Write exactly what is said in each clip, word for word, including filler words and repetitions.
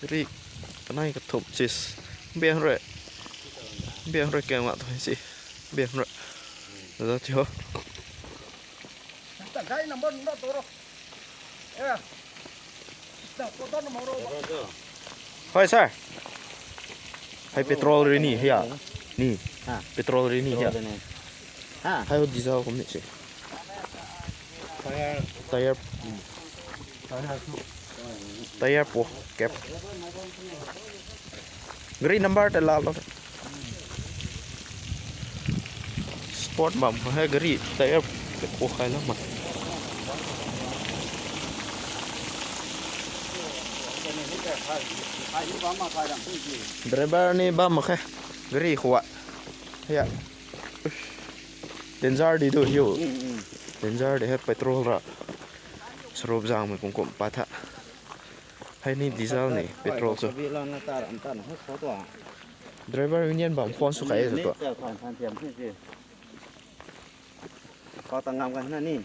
Ri, kanai ka thup sis. Biang re. Biang re keng mak tu si. Biang re. Ada tio. Hoi sir. Hai petrol ri ni hia. Ni. Ha. Petrol ri ni hia. Ha. Hai diesel kum ni si. Tire. Tire. Tire po kep. Gari number te la lo. Sport bam hai gari tire po khai lo ma. Driver ni bam khai gari khuwa. Ya. Danger di do hiu. Danger di hai petrol ra. Sarup jang me kum kum pa tha. Hai ni diesel ni petrol chu. Driver union bam phone su khai chu to. Ko ta ngam kan na ni.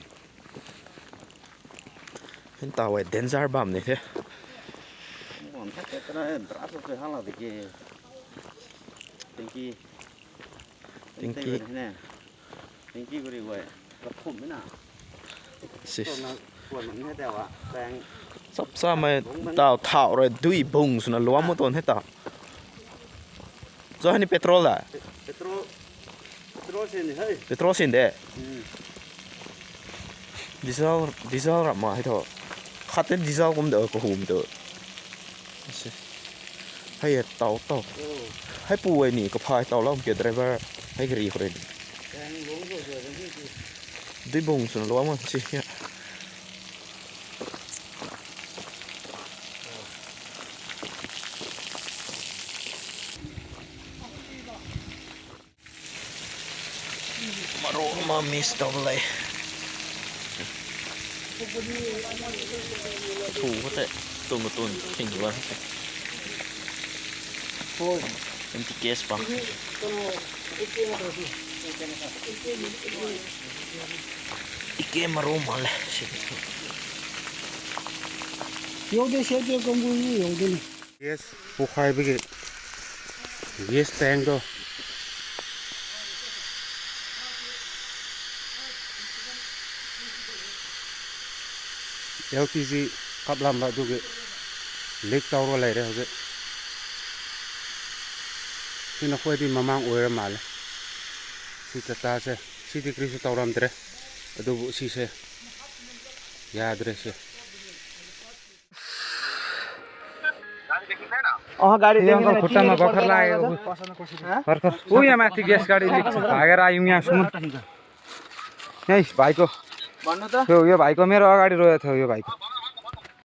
Hin ta wai danger bam ni the. Mon kha te tra dra so pe hala de ke. Thank you. Thank you. Thank you very much. Ka phum na. Sis. Ko na ko na ne ta wa. Tang. Sap sa mai tao thao re dui bung su na luam mo ton he ta. Zo hani petrol da. Petrol. Petrol sin ni hai. Petrol sin de. Hmm. Diesel, diesel ra ma hai tho. Khat te diesel kum de ko hum to. Hai tao tao. Hai pu wai ni ka phai tao lam ke driver. Hai gari khore ni. Dui bung sun lo ma si ya. Maro ma miss tau lai. Thu ko te tung ko tun thing wa. Hoi. Empty case pa. Ike maro ma le. Yo de se de kong gu yo de. Gas ꯄꯣꯈꯥꯏꯕꯒꯤ gas tankꯗꯣ L P G ꯀꯥꯞꯂꯝꯕ ꯑꯗꯨꯒꯤ leak ꯇꯧꯔꯒ ꯂꯩꯔꯦ ꯍꯧꯖꯤꯛ꯫ ꯁꯤꯅ ꯈ꯭ꯋꯥꯏꯗꯤ ꯃꯃꯥꯡ ꯑꯣꯏꯔ ꯃꯥꯜꯂꯦ꯫ ꯁꯤ ꯇꯥꯇꯥꯁꯦ, ꯁꯤꯗꯤ ꯀꯔꯤꯁꯨ ꯇꯧꯔꯝꯗ꯭ꯔꯦ꯫ ꯑꯗꯨꯕꯨ ꯁꯤꯁꯦ ꯌꯥꯗ꯭ꯔꯦ ꯁꯦ꯫ अह गाडी यो अंकल खुट्टामा बखर लागेको। भर्खर ऊ यहाँ माथि gas गाडी leak छ। भागेर आयौँ यहाँसम्म। यहीँ भाइको, यो यो भाइको मेरो अगाडि रोएको थियो यो भाइको।